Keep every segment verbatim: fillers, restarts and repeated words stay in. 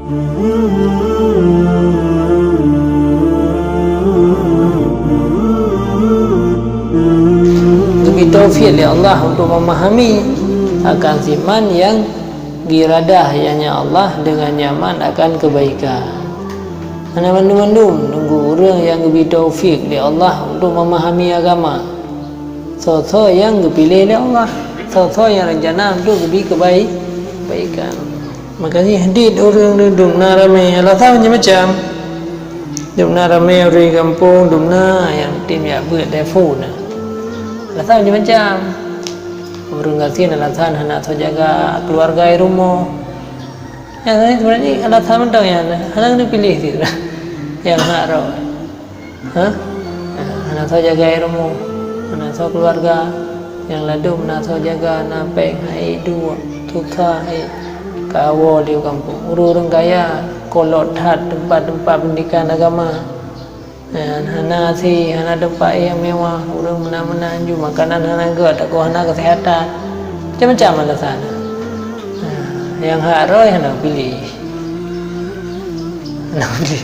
Geubri taufik lé Allah untuk memahami akan firman yang diiradah, ianya Allah dengan nyaman akan kebaikan. Hana mandum-mandum, nunggu ureuëng nyang geubri taufik lé Allah untuk memahami agama. Soe-soe nyang geupiléh lé Allah, soe-soe nyang rencana untuk geubri keubai-, kebaikan. Maka jih dit ureuëng dum na ramé, alasan macam-macam. Dum na ramé ureuëng gampông, dum na nyang tem jak beuet lé phon na. Alasan macam-macam. Ureuëng gasien alasan hana soe jaga keuluwarga di rumoh. Nyang laén seubeunajih alasan mantong nyan, hana geupiléh cit. Nyang hak rot. Ha? Hana soe jaga di rumoh, hana soe keuluwarga, nyang ladôm na soe jaga, na péng hai duek, susah hai, ka woe di gampông. Ureuëng-ureuëng kaya, kolot that teumpat-teumpat peundidikan agama. Nyan, hana asi, hana teumpat nyang mewah, ureuëng meunan-meunan ju makanan hana gét, takot hana keuseuhatan. Macam-macam alasan. Nah, nyang hak rot hana piléh. Hana piléh.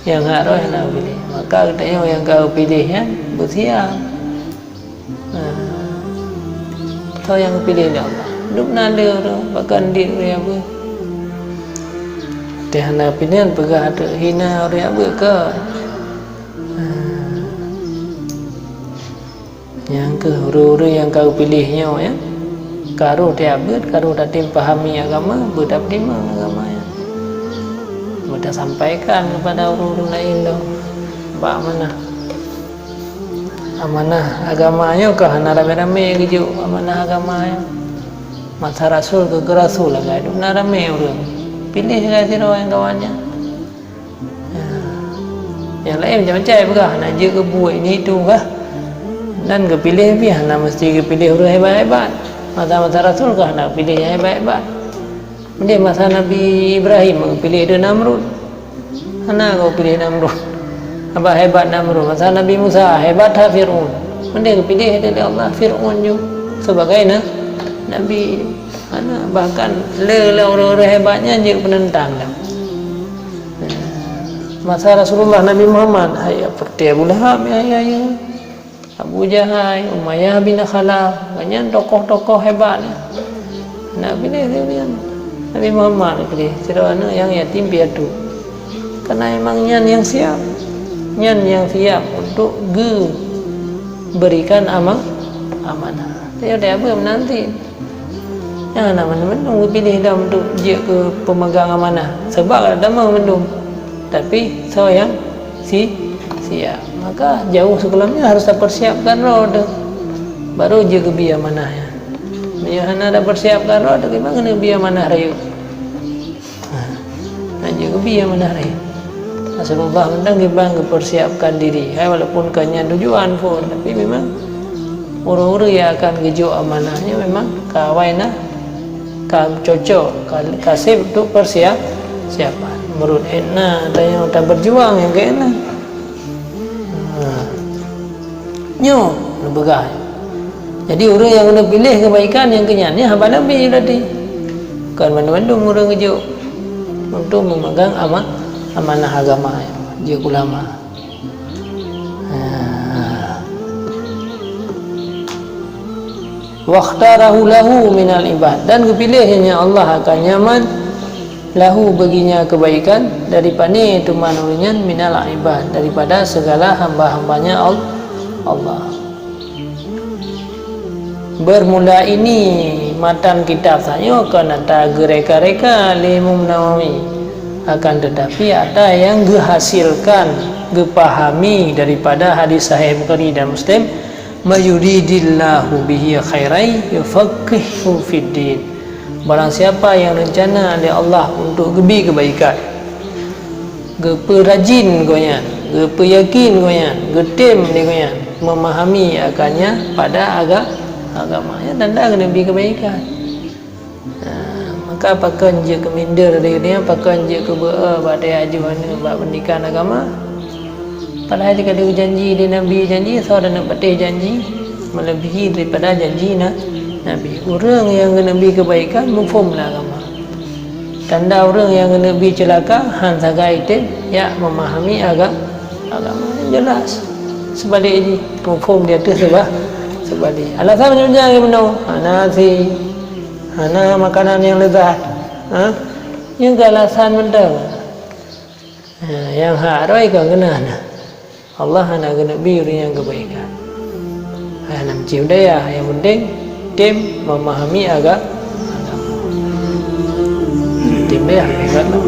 Nyang hak rot hana piléh. Maka geutanyoe nyang ka piléh nyan beusiab. Nah, soe nyang piléh lé Allah. Dum na lé ureuëng, bahkan di ureuëng nyang beuh. Teuh hana pinan peugah ateueh hina ureuëng nyang beuh ka. Nyang keuh ureuëng-ureuëng nyang ka geupiléh nyoe, ya. Ka rôh tiap beuet, ka rôh tatem pahami agama, beutapeutimang agama nyan. Beutasampaikan keupada ureuëng-ureuëng laén lom bak amanah. Amanah agama nyoe ka hana ramé-ramé geujok amanah agama nyoe. Masa rasul keu, keu rasul lagée dum na ramé ureuëng. Piléh lagée sidroe nyang kawan nyan. Nyang laén macam-macam peugah, hana jeuet keu buet ini itu kah. Dan geupiléh pih hana meusti geupiléh ureuëng hebat-hebat. Masa-masa rasul kah hana geupiléh nyang hebat-hebat. Mending masa Nabi Ibrahim geupiléh deuh Namrud. Hana geupiléh Namrud. Abah hebat Namrud. Masa Nabi Musa hebat that Fir'aun. Mending geupiléh lé Allah Fir'aun ju sebagai na-, nabi. Hana, bahkan le, le ureuëng-ureuëng hebat nyan jeuet peunentang dah. Masa Rasulullah Nabi Muhammad, hai, seperti Abu Lahab, ya, ya, ya. Abu Jahal, Umayyah bin Khalaf, banyak tokoh-tokoh hebat ni. Nabi ni, dia ni, Nabi Muhammad ni pilih, sidroe aneuk nyang yatim piatu. Karena memang nyan nyang siap. Nyan nyang siap untuk geuberikan ama-, amanah. Dia dah apa menanti. Nyang hana mandum-mandum geupiléh lom untuk jeuet keu peumegang amanah. Sabab ka tamong mandum. Tapi soe nyang si-, siap. Maka jauh sigohlom nyan harôh tapersiapkan droe teuh. Baru jeuet geubi amanah nyan. Meunyoe hana tapersiapkan droe teuh, kiban keuneuk bi amanah rayeuk. Ha, hana jeuet geubi amanah rayeuk. Rasulullah mantong kiban geupersiapkan diri, hai walaupun kon nyan tujuan pun, tapi memang ureuëng-ureuëng nyang akan geujok amanah nyan memang ka awai na, ka cocok, ka, ka sép untuk persiap-, persiapan. Meurut étna tanyoe taberjuang nyang keu étna. Ha. Nyoe neupeugah. Jadi, ureuëng nyang geuneuk piléh keubaikan nyang keu nyan, nyan haba Nabi berarti. Kon mandum-mandum ureuëng geujok untuk meumegang ama-, amanah agama, jeuet ulama. Ha. Wakhtarahu lahu minal ibad, dan geupiléh nyan Allah akan nyaman lahu baginya kebaikan daripada teuma ureuëng nyan minal ibad, daripada segala hamba-hambanya Al-, Allah. Bermula ini matan kitab tanyoe kon ata geureka-reka lé Imam Nawawi, akan tetapi ata nyang geuhasilkan, geupahami daripada hadis sahih Bukhari dan Muslim, "May yuridillahu bihi khairan yufaqqihhu fid din." Barang siapa yang rencana lé Allah untuk geubi keubaikan, geupeurajin gobnyan, geupeuyakin gobnyan, geutem lé gobnyan memahami akannya pada aga-, agama. Nyan tanda geuneuk bi keubaikan. Ha, maka pakon jeuet keu minder lé geutanyoe, pakon jeuet keu beu-e bak teuh ajoh aneuk bak peundidikan agama. Padahai ka geujanji lé Nabi janji, soe taneuk patéh janji meuleubèhi daripada janji na-, Nabi. Ureuëng nyang geuneuk bi keubaikan muphom lam agama. Tanda ureuëng nyang keuneuk bi ceulaka, han sagai tem jak memahami aga-, agama. Jelas. Seubalik jih, muphom di ateueh seubah, seubalik. Alasan macam-macam lagée meunoe, hana asi, hana makanan nyang leuzat. Ha? Nyan keuh alasan mantong. Ha, nyang hak rhoi kon keunan. Allah hana geuneuk bi ureuëng nyang keubaikan. Hana meucit daya, nyang penting tem memahami aga-, agama. Tem daya, hebat lah.